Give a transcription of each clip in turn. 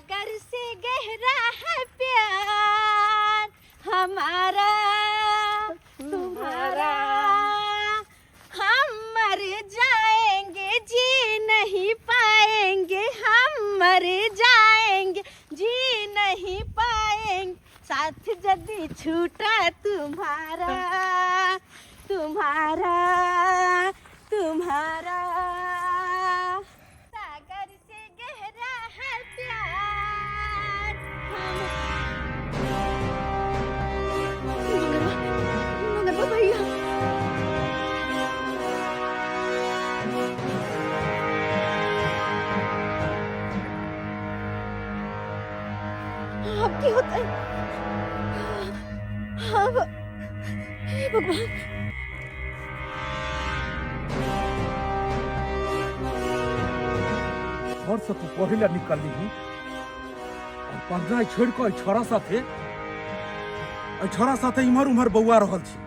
सागर से गहरा है प्यार हमारा तुम्हारा। हम मर जाएंगे जी नहीं पाएंगे, हम मर जाएंगे जी नहीं पाएंगे, साथ यदि छूटा तुम्हारा तुम्हारा तुम्हारा। सागर से गहरा है प्यार। मंगरवा, मंगरवा भैया, अब की होता है अब? हे भगवान! घर से तू पढ़े ला निकलली ही और पढ़नाइ छोड़ कऽ एहि छोड़ा साथे इम्हर उम्हर बौआ रहल छी,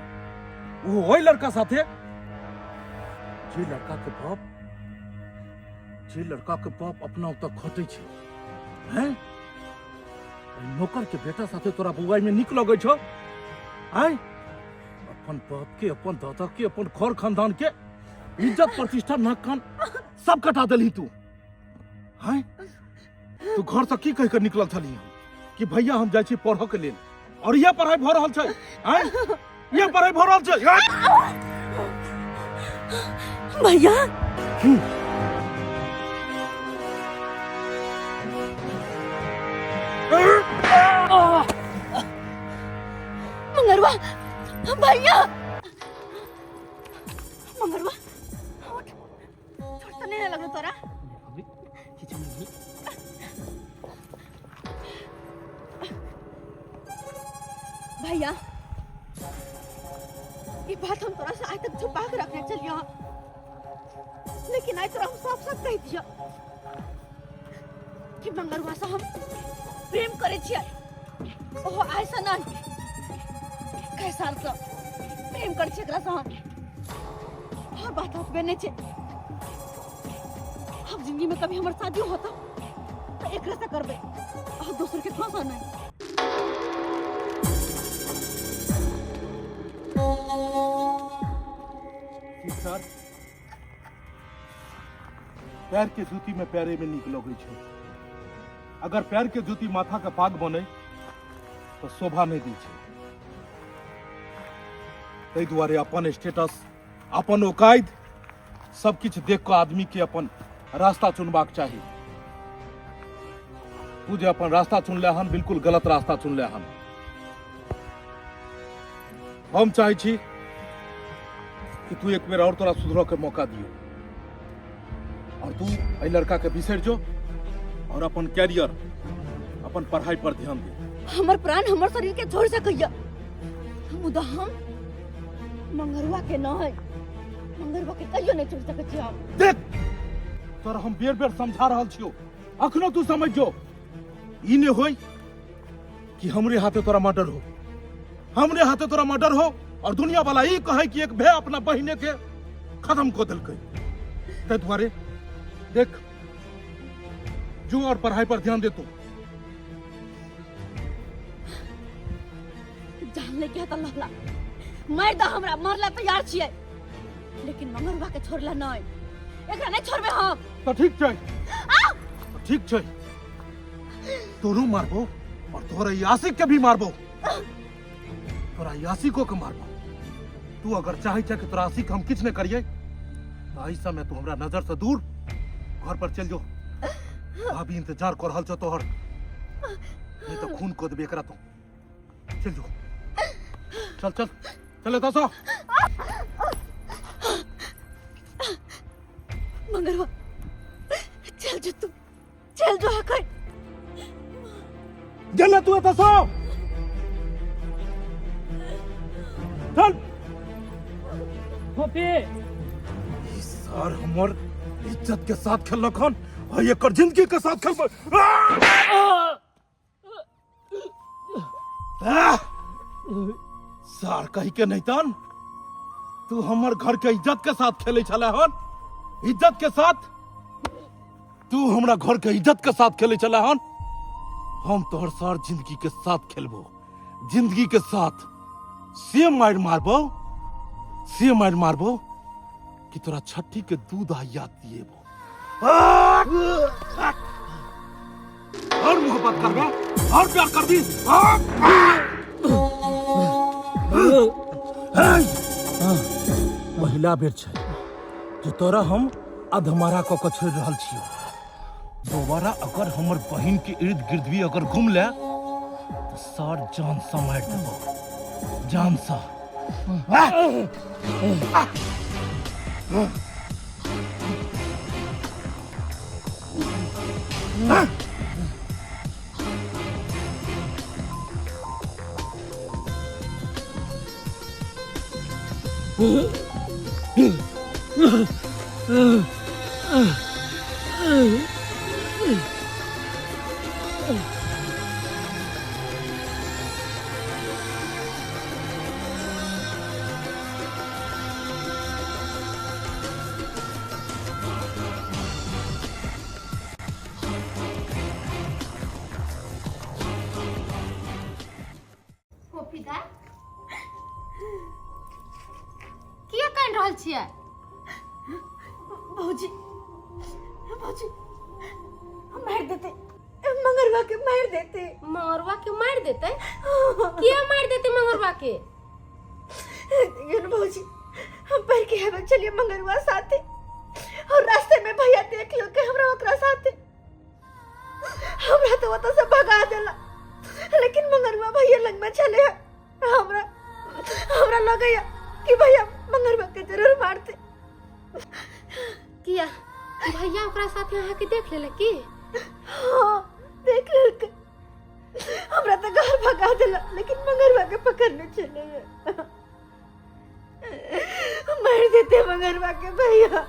ओहो ओहि लड़का साथे जे लड़का के बाप अपना ओतऽ खटै छै। हैं, एहि नौकर के बेटा साथे तोरा बौआइ में नीक लगै छौ? आँय, अपन बाप के, अपन दादा के, अपन घर खानदान के इज्जत प्रतिष्ठा, नाक कान सब कटा देलही तू। हैं, तू घर से की कह के निकलल छली कि भैया, हम जाइ छी पढ़ऽ के लेल? और इएह पढ़ाई भऽ रहल छै? आँय, इएह पढ़ाई भऽ रहल छै? आँय? भैया! मंगरवा भैया, मंगरवा, उठ। चोट तो नहीं लगलो तोरा? किछु नहीं। भैया, ये बात हम तोरा से आज तक छुपा के रखने चलियो, लेकिन आज तोरा हम साफ साफ कह दिया कि मंगरवा से हम प्रेम करे छियै। ओहो आइ से नहीं, कई साल से प्रेम करे छियै एकरा से हम। और बात ओतबे नहीं छै, हम जिंदगी में कभी हमर शादी होता तो एकरा से करबै और दोसर के से नहीं। सर, पैर के जूती में पैरे में नीक लगै छै। अगर पैर के जूती माथा के पाग बने तऽ शोभा नहि दै छै। ताहि दुआरे अपन स्टेटस, अपन औकाइत, सब किछु देख कऽ आदमी के अपन रास्ता चुनबाक चाही। तू जे अपन रास्ता चुनले हन, बिल्कुल गलत रास्ता चुनले हन। हम चाहै छी कि तू एक बेर और तोरा सुधरऽ के मौका दियो और तू एहि लड़का के बिसरि जो और अपन कैरियर, अपन पढ़ाई पर ध्यान दे। हमर प्राण हमर शरीर के छोड़ सकैया, मुदा हम मंगरुआ के नहीं, मंगरुआ के कहियो नहीं छोड़ सकै छी हम। देख, तोरा हम बेर बेर समझा रहल छियो, अखनो तू समझ जो। ई ने होई कि हमरे हाथे तोरा मर्डर हो, हमरे हाथे तोरा मर्डर हो और दुनिया वाला ई कहे कि एक भे अपना बहिने के खत्म कऽ देलकै। ताहि दुआरे देख, जो और पढ़ाई पर ध्यान दे तू। जान ले के त लहला मार द हमरा, मरला तैयार छियै, लेकिन मंगरुआ के छोड़ला नहीं, एकरा नहीं छोड़बे हम। तऽ ठीक छै, तऽ ठीक छै, तोरो मारबो और तोरा ई आशिक के भी मारबो, तोरा ई आशिको के मारबो। तू अगर चाहे छै कि तोरा आशिक हम किछु नहि करियै, तऽ एहि समय तू हमरा नजर से दूर घर पर चल जो। भाभी इंतजार कर रहल छौ तोहर, नहीं तो खून कऽ देबे एकरा। तू चल जो, चल चल चल एतऽ सँ। मंगरुआ, चल जो तू, चल जो अखन। गेले तू एतऽ सँ, चल। गोपी! ई सर हमर इज्जत के साथ खेललक हन आ एकर जिंदगी के साथ खेलबै। आह! सार कही के नहीं तन, तू हमर घर के इज्जत के साथ खेले छले हन, इज्जत के साथ। तू हमरा घर के इज्जत के साथ खेले छले हन। हम तोहर सार जिंदगी के साथ खेलबो, जिंदगी के साथ। से मार मारबो, से मार मारबो कि तोरा छठी के दूध आ याद दिएबो। और मोहब्बत करबे और प्यार करबी। पहिला बेर छै जे तोरा हम अधमरा कऽ के छोड़ि रहल छियौ। दोबारा अगर हमर बहिन के इर्द गिर्द भी अगर घूम ले तो सर जान से मार देबो, जान से। फोफी दाय किया कान रहल छियै? भौजी, भौजी, हम मार देते मंगरवा के, मार देते। मंगरवा के मार देते? किया मार देते मंगरवा के? देखियो न भौजी, हम पर के हवे चलिए मंगरवा साथे और रास्ते में भैया देख लो के हमरा ओकरा साथे, हमरा तो ओतऽ से भगा देला, लेकिन मंगरुआ भैया लग में चले है। हमरा हमरा लगैया कि भैया मंगरुआ के जरूर मारते। किया भैया ओकरा साथे अहाँ के देख लेलक की? हाँ देख लेलक, हमरा तो घर भगा देला लेकिन मंगरुआ के पकड़ने चले है। मार देते मंगरुआ के भैया।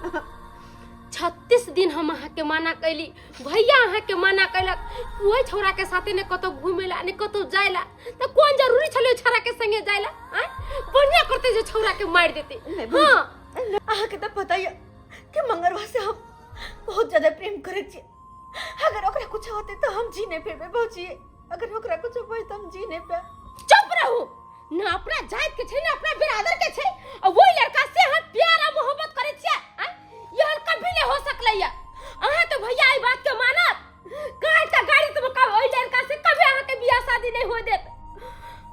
36 दिन हम अहाँ के मना कैली, भैया अहाँ के मना कैलक ओहि छौड़ा के साथे ने कतौ घूमेला ने कतौ जायला, त कोन जरूरी छलै छौड़ा के संगे जायला? आँय बढ़िया करते जे छौड़ा के मारि देते। हाँ अहाँ के तो पता है कि मंगरुआ से हम बहुत ज्यादा प्रेम करे छी, अगर ओकरा कुछ होते तो हम जी नहीं पेबे भौजी, अगर ओकरा कुछ होते तो हम जी नहीं पे। चुप रहू, ना अपना जात के छै ना अपना बिरादर के छै, आ वही लड़का से हम प्यार आ मोहब्बत करे छियै। आँय यहन कभी नहीं हो सकलै या। अहाँ तो भैया ई बात के मानत काहे त गाड़ी तुम कब ओहि लड़का से कभी अहाँ के बियाह शादी नहीं हो देत।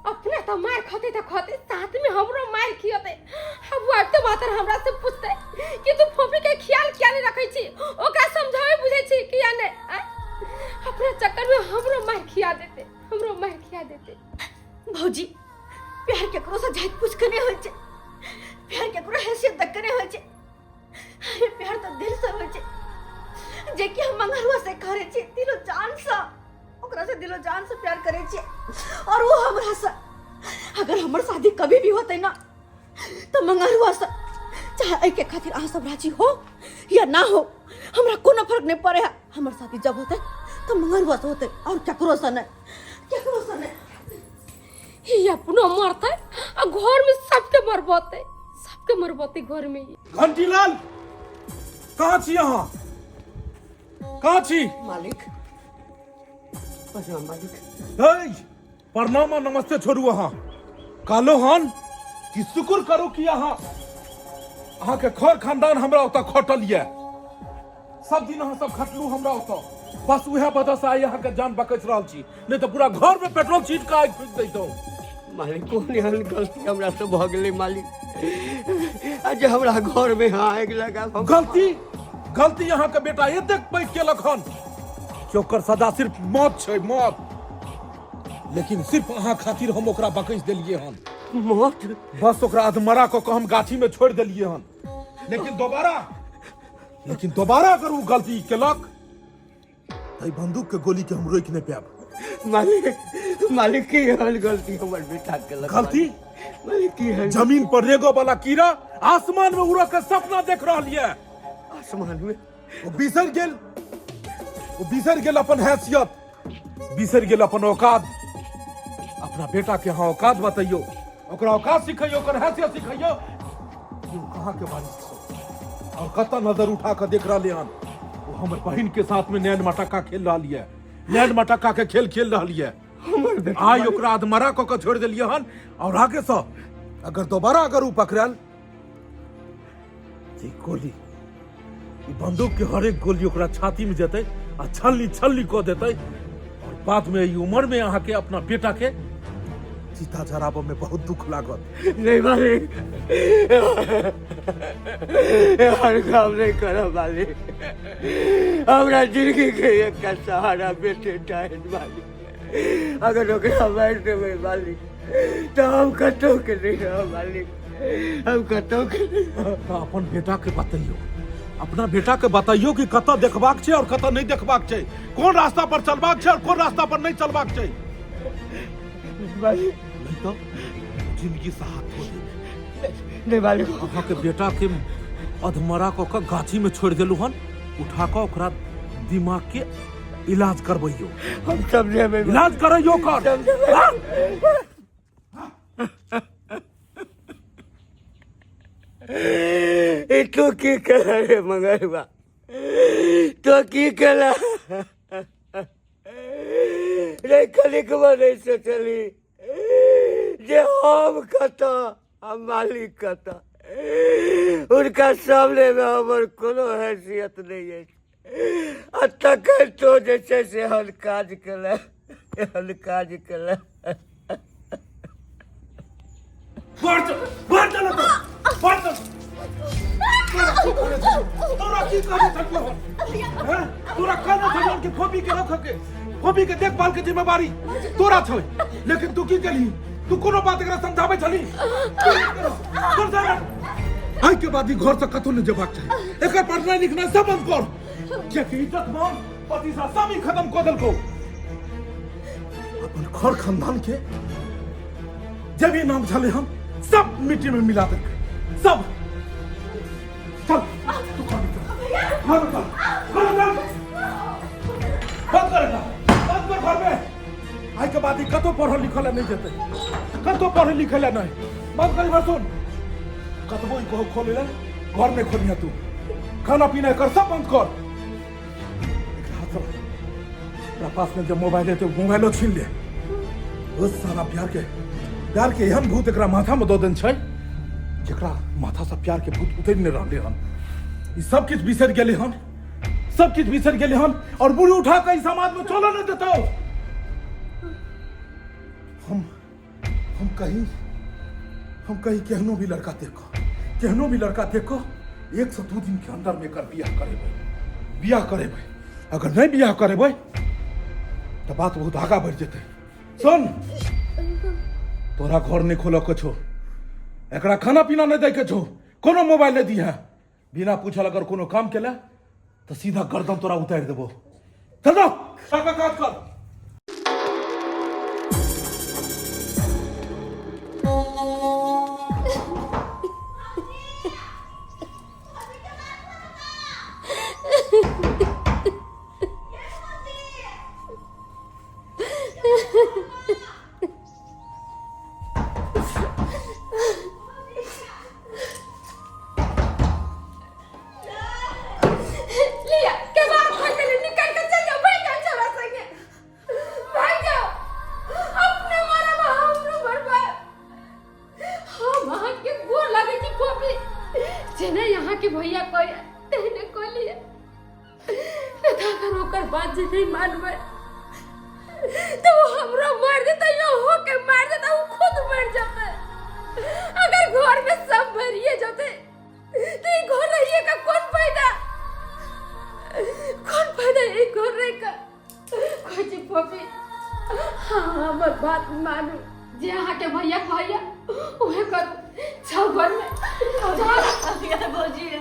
अपना तो मार खते त खते साथ में हमरो मार खियते। अब वो आबते मातर हमरा से पूछते कि तू फोफी के ख्याल किया नहीं रखै छी, ओकरा समझावे बुझै छी कि या नहीं। आँय अपना चक्कर में हमरो मार खिया देते, हमरो मार खिया देते। भौजी प्यार केकरो से जाति पूछ के नहीं होइ छै, प्यार केकरो हैसियत तक के नहीं होइ छै, अरे प्यार तो दिल से होइ छै, जे कि हम मंगरुआ से करे छी दिलो जान से, ओकरा से दिलो जान से प्यार करे छी और वो हमरा से। अगर हमर शादी कभी भी होते ना तो मंगरुआ से, चाहे एहि के खातिर अहाँ सब राजी हो या ना हो, हमरा कोनो फर्क नहीं पड़े है। हमर शादी जब होते तो मंगरुआ से होते और केकरो से नहीं, केकरो से नहीं। ई अपनो मरते आ घर में सबके मरबते, सबके मरबते घर में। घंटीलाल कहाँ छी अहाँ, कहाँ छी? मालिक प्रणाम मालिक। हे प्रणाम आ नमस्ते छोड़ू, अहाँ कहलो हन कि शुक्र करू कि अहाँ अहाँके खर खानदान हमरा ओतऽ खटल यऽ, सब दिन अहाँ सब खटलू हमरा ओतऽ, बस उएह वजह से आइ अहाँके जान बकैस रहल छी, नहीं तऽ पूरा घर में पेट्रोल छीट कऽ आगि फूकि दैतहुँ। मालिक कोन एहन गलती हमरा से भऽ गेलै मालिक आ जे हमरा घर में अहाँ आगि लगा हम- गलती गलती अहाँके बेटा एतेक पैघ केलक हन कि ओकर सजा सिर्फ मौत छै, मौत। लेकिन सिर्फ अहाँ खातिर हम ओकरा बकैस देलियै हन। मौत? बस ओकरा अधमरा कऽ कऽ हम गाछी में छोड़ि देलियै हन, लेकिन दोबारा अगर ओ गलती केलक तऽ बंदूक के गोली के हम रोकि नहि पायब। मालिक, मालिक की एहन गलती हमर बेटा केलक? गलती? मालिक की एहन? जमीन पर रेगो वाला कीड़ा आसमान में उड़ऽ के सपना देख रहल ये। आसमान में? ओ बिसरि गेल, ओ बिसरि गेल अपन हैसियत, बिसरि गेल अपन औकात। अपना बेटा के अहाँ औकात बतैयौ, ओकरा औकात सिखैयौ, ओकर हैसियत सिखैयौ कि ओ कहाँ के वारिस छै और कतऽ नजर उठा कऽ देख रहलै हन। ओ हमर बहिन के साथ में नैन मटक्का खेल रहल ये। लैंड मटक्का के खेल खेल रहल ये। हमर बेटा आइ ओकरा अधमरा कऽ के छोड़ि देलियै हन और आगे से अगर दोबारा अगर उ पकड़ल जे गोली ई बंदूक के हर एक गोली ओकरा छाती में जेतै आ छल्ली छल्ली कऽ देतै और बाद में ई उम्र में अहाँ के अपना बेटा के चिता जराबऽ में बहुत दुख लागत। नहीं मालिक, हर काम नहीं करब मालिक। हमरा जिंदगी के एक सहारा बेटे टा है मालिक। अगर ओकरा मारि देबै मालिक तो हम कतौ के नहीं रहब मालिक, हम कतौ के नहीं रहब। तऽ अपन बेटा के बतैयौ, अपना बेटा के बतैयौ कि कतऽ देखबाक छै और कतऽ नहीं देखबाक छै, कोन रास्ता पर चलबाक छै और कोन रास्ता पर नहीं चलबाक छै। मालिक नहीं तो जिंदगी से हाथ धो देब। नहीं मालिक, अहाँ के बेटा के अधमरा कऽ के गाछी में छोड़ि देलहुँ हन, उठा कऽ ओकरा दिमाग के इलाज करबैयौ। हम समझेबै। इलाज करैयौ कर। समझेबै। ई तू की केला रे मंगलवा, तो की केला रे? कनिकबो नहीं सोचली जे हम कतऽ आ मालिक कतऽ। उनका सामने में हमर कोनो हैसियत नहीं अछि आ तखन तो जे छै से एहन काज केला, एहन काज केला। बाहर चल, बाहर चल तो, बाहर चल। तोरा की कहने छलियौ हन? हैं? तोरा कहने छलियौ कि फोपी के रख के, फोपी के देखभाल के जिम्मेवारी तोरा छै, लेकिन तू की केलही? तू कोनो बात एकरा समझाबै छली? चल जा। आइ के बाद ई घर से कतौ नहि जेबाक चाही। एकर पढ़नाइ लिखनाइ सब बंद कर, कियाकि इज्जत मान प्रतिष्ठा सब ई खत्म कऽ देलकौ। अपन घर खानदान के जे भी नाम छलै हम सब मिट्टी में मिला देलकै सब। चल तू घर में चल, घर में चल, घर में चल। बंद कर एकरा, बंद कर घर में। आइ के बाद ई कतौ पढ़ल लिखल लए नहि जेतै, कतौ पढ़े लिखे लए नहि। बंद कर इधर। सुन, कतबो ई कहो खोले लए, घर नहि खोलिहे तू। खाना पीना एकर सब बंद कर। एकरा हाथ से ओकरा पास में जब मोबाइल है तो मोबाइलो छीन ले। उस सारा प्यार के एहन भूत एकरा माथा में दऽ देने छै जेकरा माथा से प्यार के भूत उतरि नहि रहलै हन। ई सब किछु बिसरि गेलै हन, सब किछु बिसरि गेलै हन और बुढ़ी उठा कऽ ई समाज में चलऽ नहि देतौ। हम कहीं, हम कहीं केहनो भी लड़का देखो, केहनो भी लड़का देखो 1 से 2 दिन के अंदर में एकर बियाह करेबै, बियाह करेबै। अगर नहीं बियाह करेबै तो बात बहुत आगा बढ़ जेतै। सुन, तोरा घर नहीं खोलऽ के छौ, एकरा खाना पीना नहीं दै के छौ, कोनो मोबाइल नहीं दिहे। बिना पूछल अगर कोनो काम केला तो सीधा गर्दन तोरा उतारि देबो। चल जाओ, काका काज कर। लिया के बाहर खोल के निकल के चल जाओ, भाग जाओ छोरा संगे, भाग जाओ। अपने मारे में हमरो बर्बाद। हम अहाँ के गोर लगे छी फोफी, जेना यहाँ के भैया कोई तेहने कोई लिया नहीं तो अगर ओकर बात जे नहीं मानबै तो वो हमरो मार देता, यो हो के मार देता, वो खुद मर जाते। अगर घर में सब मरिए जाते तो ये घर रहिए का कौन फायदा, कौन फायदा ये घर रह का? कोई फोफी, हाँ हमर बात मानू, जे अहाँ के भैया कहैया उहे करू। जाओ घर में जाओ। यार भौजी रे।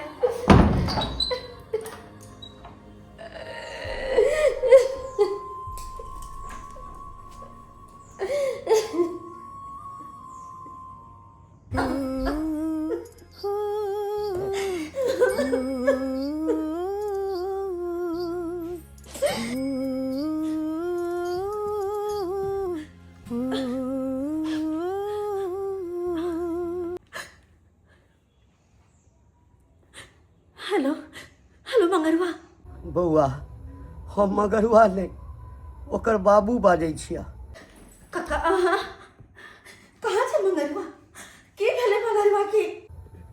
Hello hello Mangarua. बौआ, हम मगरुआ नहीं, ओकर बाबू बाजै छियै। काका अहाँ कहाँ छै मंगरुआ? की भेलै मंगरुआ की?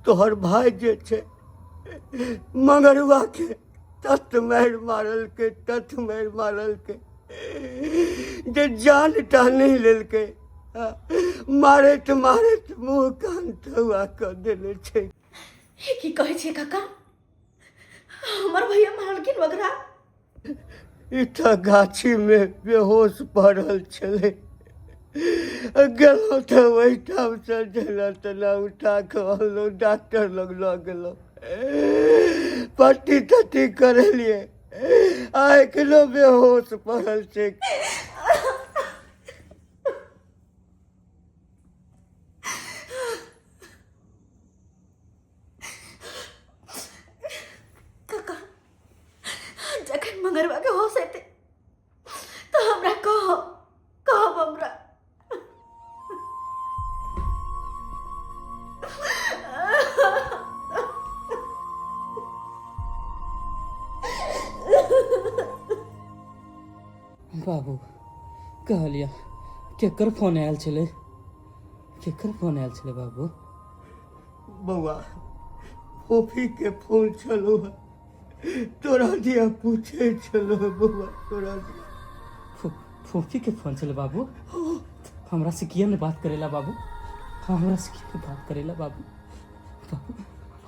तोहर भाय जे छै मंगरुआ के तत मारि मारलकै, तत मारि मारलकै जे जान टा नहि लेलकै, मारैत मारैत मुँह कान थौआ कऽ देने छै। हे की कहै छियै काका? हमर भैया मारलखिन ओकरा? ई तऽ गाछीमे बेहोश पड़ल छलै, गेलहुँ तऽ ओहिठामसँ जेना तेना उठा कऽ अनलहुँ, डॉक्टर लग लऽ गेलहुँ, पट्टी तट्टी करेलियै, आ एखनो बेहोश पड़ल छै। काका जखन मंगरवा के होश एतै तऽ हमरा कहब, कहब हमरा। बाबू कहलिया केकर फोन आयल छलै? केकर फोन आयल छलै बाबू? बौआ फोफी के फोन छलो, तोरा दिया पूछे छलो बौआ, तोरा दिया। फोफी के फोन छलै बाबू? हमरा से किया नहीं बात करेला बाबू? हमरा से किया नहीं बात करेला बाबू? बाबू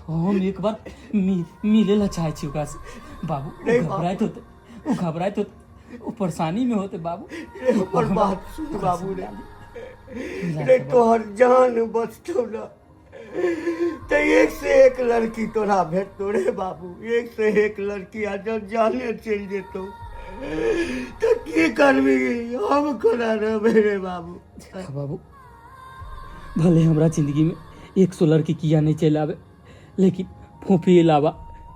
हम एक बार मिले ला चाहे छी ओकरा से बाबू। रे ओ बाप। घबराइत होते, ओ घबराइत होते, ओ परेशानी में होते बाबू। रे हमर बात सुन ओकरा से बाबू रे। मिला ले। मिला रे दे बाबू। तोहर जान बचतौ ना तो एक से एक लड़की तोरा भेटतो रे बाबू, एक से एक लड़की, आ जब जाने चलि जेतौ तो की करबी? हम कोना रहबै रे बाबू? देखा बाबू, भले हमरा जिंदगी में 100 लड़की किया नहीं चलि आवे, लेकिन फोफी अलावा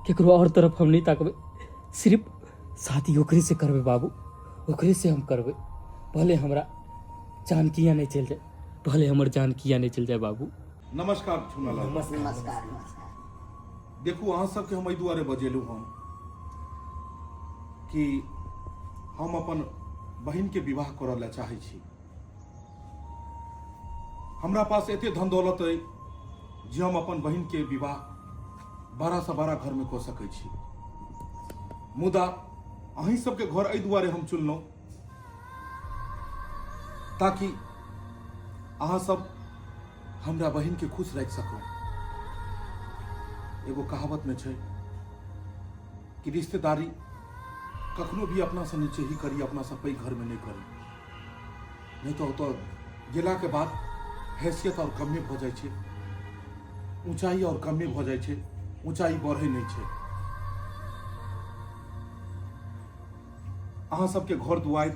केकरो और तरफ हम नहीं ताकबे। सिर्फ शादी ओकरे से करबे बाबू, ओकरे से हम करबे, भले हमरा जान किया नहीं चलि जाए, भले हमर जान किया नहीं चलि जाए बाबू। नमस्कार छुनालाल। नमस्कार नमस्कार। देखू अहाँ सबके हम एहि दुआरे बजेलहुँ हन कि हम अपन बहिनके विवाह करऽ लए चाहै छी। हमरा पास एते धन दौलत अइ जे हम अपन बहिनके विवाह 12 से 12 घरमे कऽ सकै छी, मुदा अहीं सबके घर एहि दुआरे हम चुनलहुँ ताकि अहाँ सब हमरा बहिनके खुश राखि सकू। एगो कहावत में छै कि रिश्तेदारी कखनो भी अपना से नीचे ही करी, अपना से पैघ घर में नहीं करी, नहीं तो ओतऽ गेलाके बाद हैसियत और कमे भऽ जाइ छै, ऊंचाई और कमे भऽ जाइ छै, ऊंचाई बढ़ै नहि छै। अहाँ सबके घर दुआरि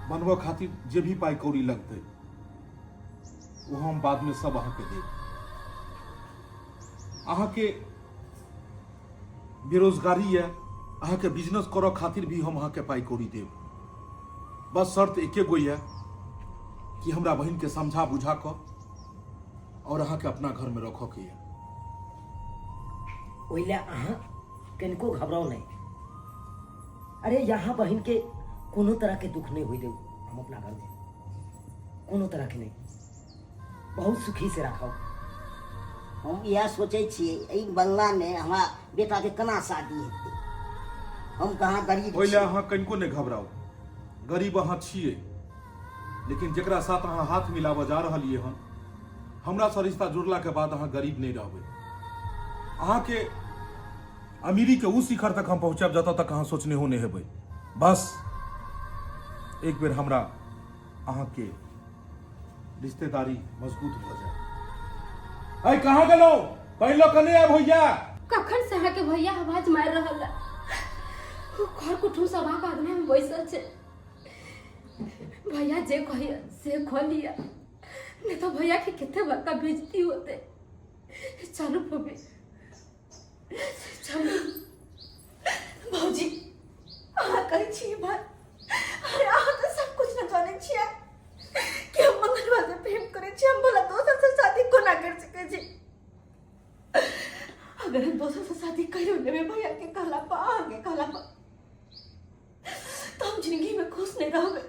बनबऽ खातिर जे भी पाइ कौड़ी लगतै ओ हम बादमे सब अहाँके देब। अहाँके बेरोजगारी यऽ, अहाँके बिजनेस करऽ खातिर भी हम अहाँके पाइ कौड़ी देब। बस शर्त एके गो यऽ कि हमरा बहिनके समझा बुझा कऽ और अहाँके अपना घरमे रखऽके यऽ। ओहि लए अहाँ कनिको घबराउ नहि। अरे यहाँ बहिन के कोनो तरह के दुख नहीं होई देऊ हम अपना घर में, कोनो तरह के नहीं, बहुत सुखी से राखब। हम इएह सोचै छियै एहि बंगलामे हमरा बेटाके केना शादी हेतै, हम कहाँ गरीब ओहि लए छी। अहाँ कनिको नहि घबराउ, गरीब अहाँ छियै, लेकिन जकरा साथ अहाँ हाथ मिलाबऽ जा रहलियै हन, हमरासँ रिश्ता जुड़लाके बाद अहाँ गरीब नहि रहबै। अहाँके अमीरी के उस शिखर तक हम पहुँचायब जतऽ तक अहाँ सोचने हो नहि हेबै। बस एक बेर हमरा अहाँके रिश्तेदारी मजबूत भऽ जाय। अय कहाँ गेलहुँ? पहिले कने आब होइया। कखन से अहाँके भैया आवाज मारि रहल है। ओ घर कुटुम सब आके आगना में बैसल छै। भैया जे कहिया से खो लिया, नहीं तो भैया के कितने बड़का बेइज्जती होते। चलू फूफी चलू। भौजी अहाँ कहै छी बात, अरे अहाँ तऽ सब कुछ न जानै छियै कि हम मंगलवा से प्रेम करै छी, हम भला दोसर से शादी कोना कर सकै छी? अगर हम दोसर से शादी करियो लेबै भैया के कहला पर, अहाँ के कहला पर, खुश नहीं रहबै,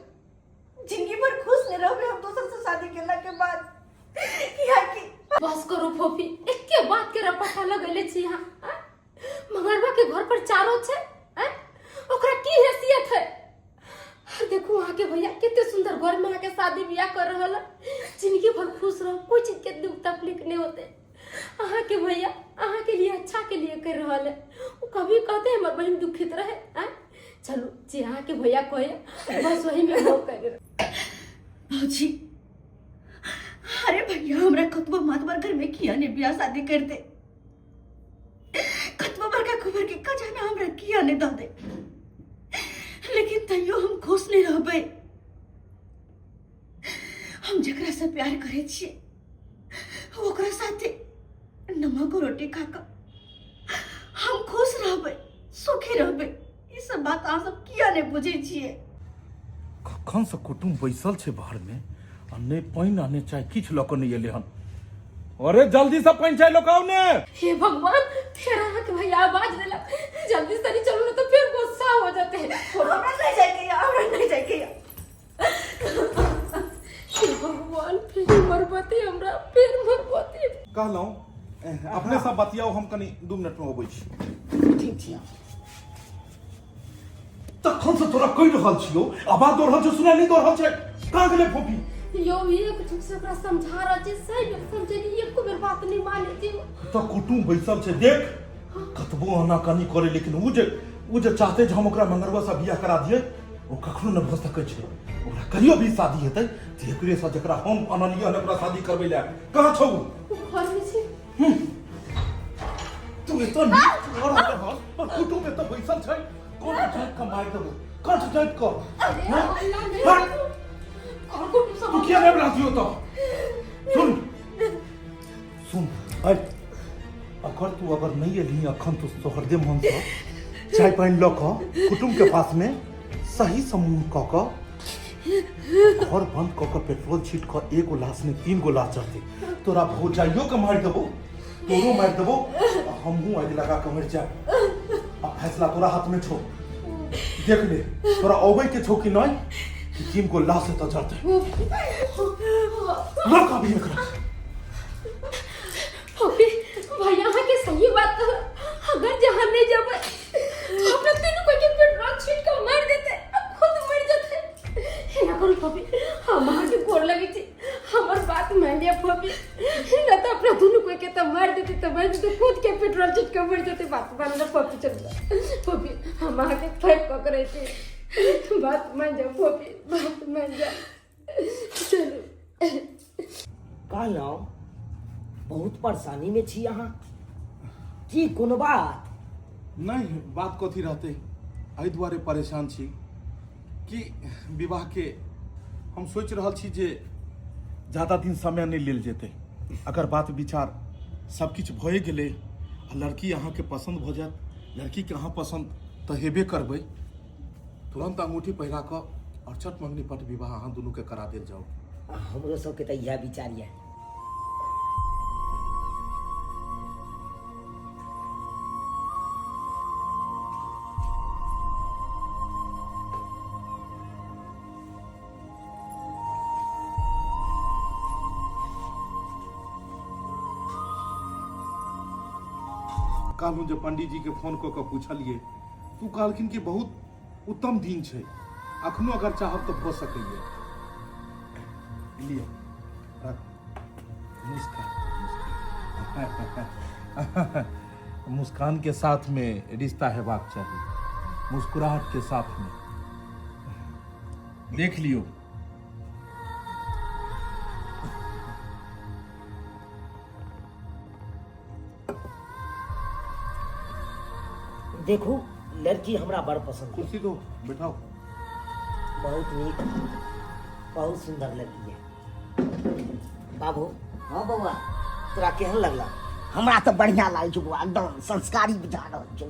जिंदगी भर खुश नहीं रहबै हम दोसर से शादी केला के बाद। कियाकि बस करू फोफी, एके बात के रपटा लगेले छी अहाँ, आँय? मंगरबा के घर पर चारो छै, आँय? ओकरा की हैसियत है? और देखू अहाँ के भैया कते सुंदर घर में अहाँ के शादी बियाह कर रहल है। जिंदगी भर खुश रहो, कोई चीज के दुख तकलीफ नहीं होते। अहाँ के भैया अहाँ के लिए अच्छा के लिए कर रहल है, वो कभी कहते हमर बहन दुखित रहे, आँय? चलू जे अहाँ के भैया कहे बस वही में हो कर। भौजी, अरे भैया हमरा कतबो मातबर घर में किया ने बियाह शादी कर दे, कतबो बड़का कुबर के खजाना हमरा किया ने दऽ दे, लेकिन तैयो हम खुश नहीं रहबै। हम जकरा से प्यार करै छियै ओकरा साथे नमक रोटी खा कऽ हम खुश रहबै, सुखी रहबै। ई सब बात अहाँ सब किया नहि बुझै छियै? कखन से कुटुम बैसल छै बाहर में आ नहि पानि आ नहि चाय किछु लऽ कऽ नहि एलै हन। अरे जल्दी से पानि चाय लऽ कऽ आउ ने। हे भगवान, फिर अहाँ के भैया आवाज देलक, जल्दी से नहीं चलू ना तो फिर गुस्सा हो जाते हैं। हमरा नहीं जाए के, हमरा नहीं जाए के। हे भगवान, फिर मरबती हमरा, फिर मरबती। कहलहुँ अपने सब बतियाउ, हम कनि 2 मिनट में अबै छी। ठीक छी। तखन से तोरा कहि रहल छियौ, आवाज दऽ रहल छै, सुनाई नहि दऽ रहल छै। कहाँ गेलै फोफी? यो एक झुक से ओकरा समझा रहल छी, सही बेर समझेली, एको बेर बात नहीं माने छी। तऽ कुटुम बैसल छै, देख कतबो आनाकानी करे, लेकिन उ जे चाहते जे हम ओकरा मंगरवा से बियाह करा दियै, ओ कखनो नहि भऽ सकै छै। ओकरा कहियो भी शादी हेतै तऽ एकरे से, जकरा हम अनलियै हन ओकरा शादी करबै लए। कहाँ छौ उ? घर में छै। तू एतऽ नीक भऽ रहल हन पर कुटुम एतऽ बैसल छै। कोन जाति कऽ मारि देबो, कट जाति कऽ। अरे अल्लाह नहीं, घर को तू किया नहि बना दियो? तऽ सुन सुन, अरे अगर तू अगर नहीं एलही अखन तो सोहरदे मन से चाय पानि लऽ कऽ कुटुम के पास में सही समूह कऽ कऽ घर बंद कऽ कऽ पेट्रोल छीट कऽ एगो लाश में 3 गो लाश चढ़तै। तोरा भौजाइयो के मारि देबो, तोरो मारि देबो, आ हमहूँ आगि लगा कऽ मरि जायब। आ फैसला तोरा हाथ में छौ, देख ले तोरा अबै के छौ कि नहीं कि 3 गो लाश एतऽ चढ़तै। लऽ कऽ अभी एकरा। फोफी भैया अहाँ के सही बात कह, अगर जहाँ नहीं जाबे अपना तीनों कोई के पेट्रोल छीट के मार देते, अब खुद मर जाते। एना करू फोफी, हम अहाँ के गोर लगे छी, हमर बात मान लिया फोफी, ना तो अपना दोनों कोई के तो मार देते, तो मार देते, खुद के पेट्रोल छीट के मर जाते। बात मान लो फोफी, चल फोफी, हम अहाँ के फेंक पकड़े छी, बात मान जाओ फोफी, बात मान जाओ, चलू। कहलहुँ बहुत परेशानी में छी अहाँ, की कोनो बात? नहीं, बात कथी रहते, एहि दुआरे परेशान छी कि विवाह के हम सोचि रहल छी जे ज्यादा दिन समय नहि लेल जेतै। अगर बात विचार सब किछु भए गेलै आ लड़की अहाँके पसन्द भऽ जायत, लड़कीके अहाँ पसन्द तऽ हेबे करबै, तुरंत अंगूठी पहिरा कऽ आओर चट मंगनी पट विवाह अहाँ दुनूके करा देल जाउ। हमरो सबके तऽ इएह विचार यऽ। कहलहुँ जे पंडीजीके फोन कऽ कऽ पूछलियै, तू कहलखिन कि बहुत उत्तम दिन छै, अखनो अगर चाहब तऽ भऽ सकैए। लिअ राखू। मुस्कान, मुस्कान, मुस्कान के साथ में रिश्ता हेबाक चाही, मुस्कुराहट के साथ में। देख लियौ। देखू लड़की हमरा बड़ पसंद। कुर्सी दो, बैठाओ। बहुत नीक, बहुत सुंदर लड़की है बाबू। हाँ बौआ। तोरा केहन लगला? हमरा तऽ बढ़िया लागै छै बौआ, एकदम संस्कारी बुझा रहल छौ।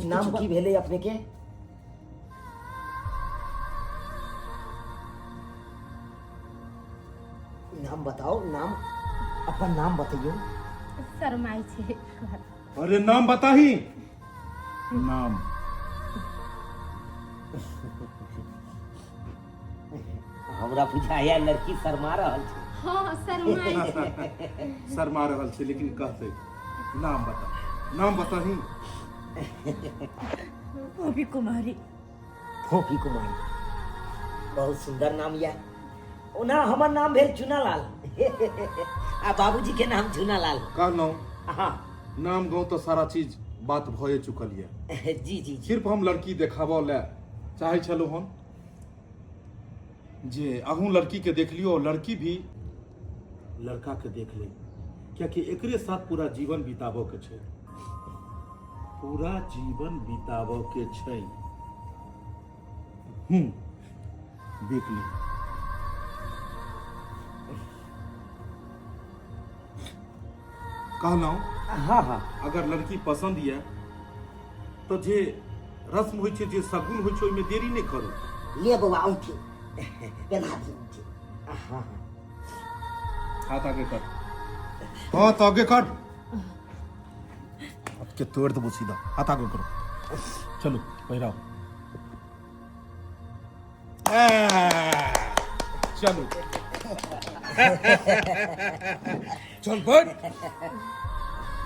नाम की भेलै अपने के? नाम बताओ, नाम, अपन नाम बतैयौ। शरमाइ छै। अरे नाम बताही। नाम हमरा बुझाया लड़की शर्मा रहल छै। हाँ, शर्माइ छै। शर्मा रहल छै, लेकिन कहतै। नाम बता, नाम बताही। फोफी कुमारी। फोफी कुमारी, बहुत सुंदर नाम यऽ। ओना हमर नाम भेल चुनालाल आ बाबूजी के नाम झुनालाल। कहलहुँ। हाँ। नाम गाँव तऽ सारा चीज बात भए चुकल यऽ। जी जी। सिर्फ हम लड़की देखाबऽ लए चाहै छलहुँ हन जे अहूँ लड़की के देख लियौ और लड़की भी लड़का के देख ले, कियाकि एकरे साथ पूरा जीवन बिताबऽ के छै, पूरा जीवन बिताबऽ के छै। देख ले। कहलहुँ। हाँ हाँ। अगर लड़की पसंद यऽ तऽ जे रस्म होइ छै, जे शगुन होइ छै, ओहिमे देरी नहि करू। ले बौआ, औंठी पेन्हा दी औंठी। हाँ हाँ। हाथ आगे कर, हाथ आगे कर, हाथ के तोड़ देबो सीधा। हाथ आगे करो, चलो पहिराओ। चलो, चल बैठ।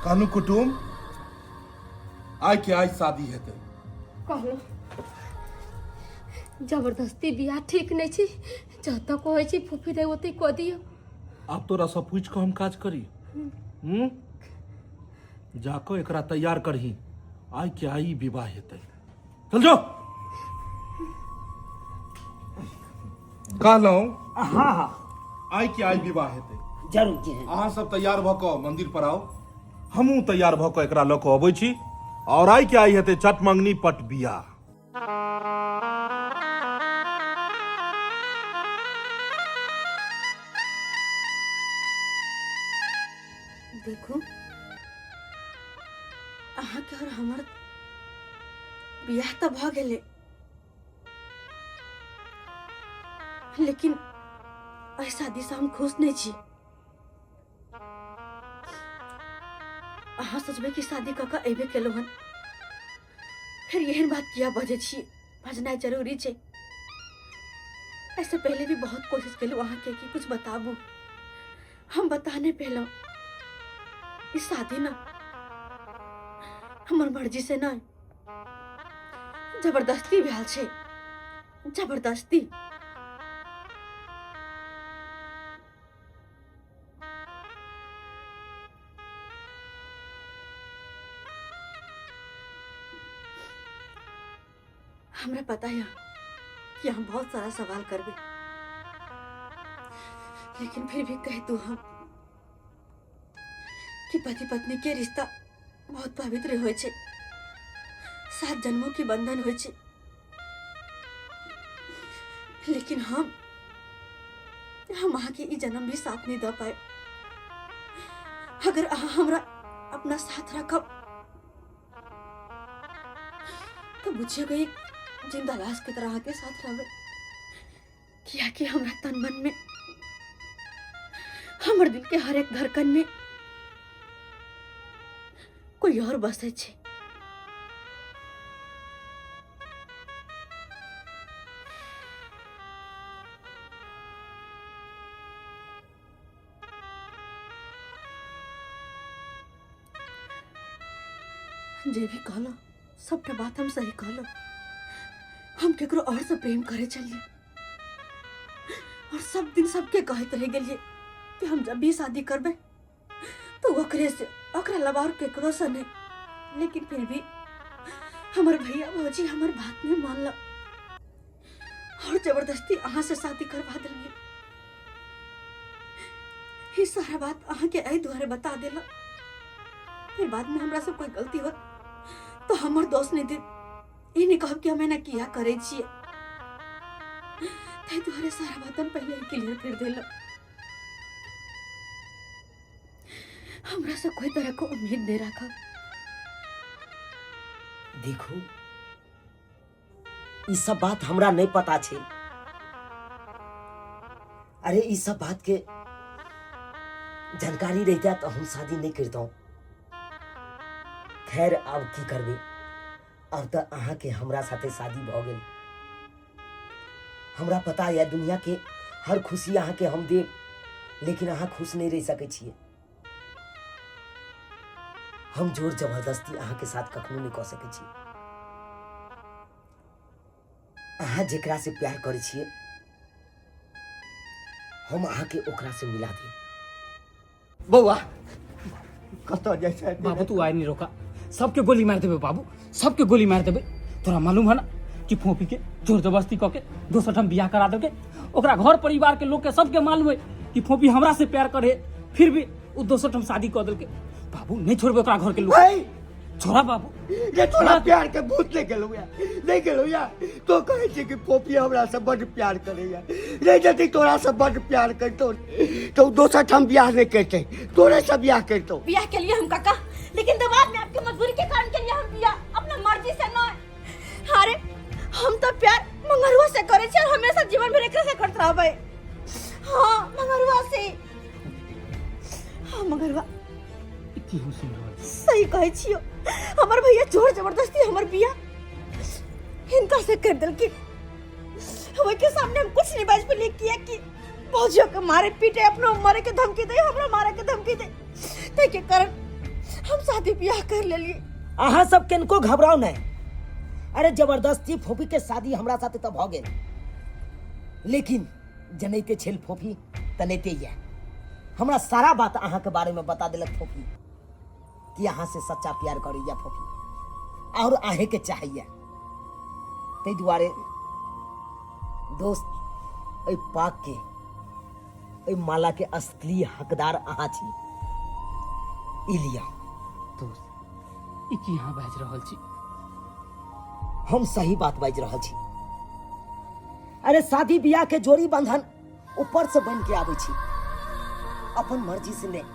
कहलू कुटुम, आइ के आइ शादी हेतै। कहलहुँ, जबरदस्ती बियाह ठीक नहि छै। जतऽ कहै छी फूफी दे, ओतै कऽ दियौ। आब तोरा सब पूछि कऽ हम काज करी? हूँ जाकऽ एकरा तैयार करही, आइ के आइ विवाह हेतै। चल जो। कहलहुँ। हाँ हाँ। आइ के आइ विवाह हेतै। जरूर जी। अहाँ सब तैयार भऽ कऽ मंदिर पर आउ, हमहूँ तैयार भऽ कऽ एकरा लऽ कऽ अबै छी और आइ के आइ हेतै चट मंगनी पट बियाह। देखू, अहाँके और हमर बियाह तऽ भऽ गेलै, लेकिन एहि शादीसँ हम खुश नहि छी। अहाँ सोचबै कि शादी कऽ कऽ अयबे केलहुँ हन, फिर एहन बात किया बजै छी? बजनाइ जरूरी छै। ऐसे पहले भी बहुत कोशिश केलहुँ अहाँके कि कुछ बताबू, हम बता नहि पेलहुँ। ई शादी ना हमर मर्जी से नहि, जबरदस्ती भेल छै, जबरदस्ती। हमरा पता है कि हम बहुत सारा सवाल करबे, लेकिन फिर भी कह दू हम कि पति पत्नी के रिश्ता बहुत पवित्र होइ छै, 7 जन्मों के बंधन होइ छै, लेकिन हम अहाँ के ई जन्म भी साथ नहीं दऽ पाए। अगर अहाँ हमरा अपना साथ रखब तो बुझियो गई जिंदा लाश के तरह अहाँ के साथ रहबे, किया कि हमरा तन मन में, हमर दिल के हर एक धड़कन में कोई और बसै छै। जे भी कहलो सबटा बात हम सही कहलो। हम केकरो और से प्रेम करे चलिए और सब दिन सबके कहते रह गेलिए कि हम जब भी शादी करबे तो ओकरे से, ओकरा अलावा और केकरो से नहीं। लेकिन फिर भी हमर भैया भौजी हमर बात नहीं मानल और जबरदस्ती अहाँ से शादी करवा दिलिए। ई सारा बात अहाँ के एहि दुआरे बता देला, फिर बाद में हमरा से कोई गलती हो तो हमर दोष नहीं दे, ई नहीं कहब कि हम एना किया करे छियै। ताहि दुआरे सारा बात हम पहले ही क्लियर कर देला। हमरा से कोई तरह के उम्मीद नहीं रखा। देखू, ई सब बात हमरा नहीं पता छै। अरे ई सब बात के जानकारी रहिता तो हम शादी नहीं करता। खैर, अब की करबे, आब तऽ अहाँके हमरा साथे शादी भऽ गेल। हमरा पता यऽ दुनिया के हर खुशी अहाँके हम देब, लेकिन अहाँ खुश नहि रहि सकै छियै। हम जोर जबरदस्ती अहाँके साथ कखनो नहि कऽ सकै छी। अहाँ जेकरा से प्यार करै छियै हम अहाँके ओकरा से मिला देब। बौआ कतऽ जाइ छै? बाबू तू आइ नहीं रोका, सबके गोली मार देबे बाबू, सबके गोली मार देबे। तोरा मालूम है ना कि फोपी के जोर जबरदस्ती कऽ के दोसर ठाम बियाह करा देलकै। ओकरा घर परिवार के लोग के सबके मालूम है कि फोपी हमरा से प्यार करे, फिर भी उ दोसर ठाम शादी कऽ देलकै। बाबू नहीं छोड़बे ओकरा घर के लोग। है छोड़ा बाबू। ये तोरा प्यार के भूत नहीं गेलौ या, नहीं गेलौ या। तो कहै छै कि पोपी हमरा से बड प्यार करैया, नहीं यदि तोरा से बड प्यार करतो तो दोसर ठाम बियाह नहीं करते, तोरे से बियाह करतो। बियाह के लिए हम काका, लेकिन दबाव में आपकी मजबूरी के कारण के लिए हम बियाह अपना मर्जी से न। अरे हम तो प्यार मंगरुआ से करे छे और हमेशा जीवन भर एकरे से करत रहबे। हाँ मंगरुआ से, हाँ मंगरुआ। की हम सुन रहल छी? सही कहै छियो, हमर भैया जोर जबरदस्ती हमर बियाह हिनका से कर देलखिन। ओहि के सामने हम कुछ नहीं बाजि पेलियै, किया कि भौजियो के मारे पीटे, अपनो मारे के धमकी दे, हमरो मारे के धमकी दे, ताहि के कारण हम शादी बियाह कर लेलियै। अहाँ सब किनको घबराउ नहि। अरे जबरदस्ती फोफी के शादी हमरा साथे तऽ भऽ गेल, लेकिन जनैते छल फोफी तनैते यऽ। हमरा सारा बात अहाँके बारेमे बता देलक फोफी कि अहाँ से सच्चा प्यार करैया फोफी और अहेंके चाहैया। ताहि दुआरे दोस्त एहि पाग के, एहि माला के असली हकदार अहाँ छी, ई लिअ। दोस्त ई की अहाँ बाजि रहल छी? हम सही बात बाजि रहल छी। अरे शादी बियाह के जोड़ी बंधन ऊपर से बन के आबै छी, अपन मर्जी से नहीं।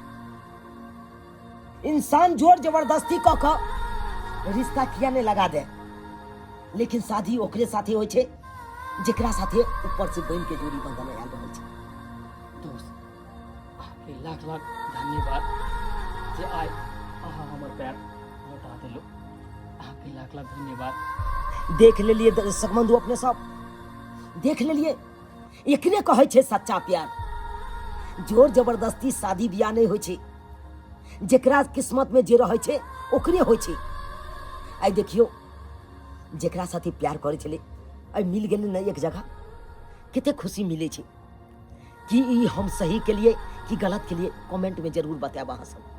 इंसान जोर जबरदस्ती कऽ कऽ रिश्ता किया नहीं लगा दे, लेकिन शादी ओकरे साथे होइ छै जेकरा साथे ऊपर से बन के जोड़ी बंधन आयल रहै छै। दोस्त अहाँके लाख लाख धन्यवाद जे आइ अहाँ हमर पैर लौटा देलहुँ, अहाँके लाख लाख धन्यवाद। देख लेलिए दर्शक बंधु, अपने सब देख लेलिए, एकरे कहै छै सच्चा प्यार। जोर जबरदस्ती शादी बियाह नहीं होइ छै, जेकरा किस्मत में जे रहै छै ओकरे होइ छै। आइ देखियौ जेकरा साथे प्यार करै छलै आइ मिल गेलै ने एक जगह, कते खुशी मिलै छै। कि ई हम सही के लिए कि गलत के लिए कमेंट में जरूर बतायब अहाँ सब।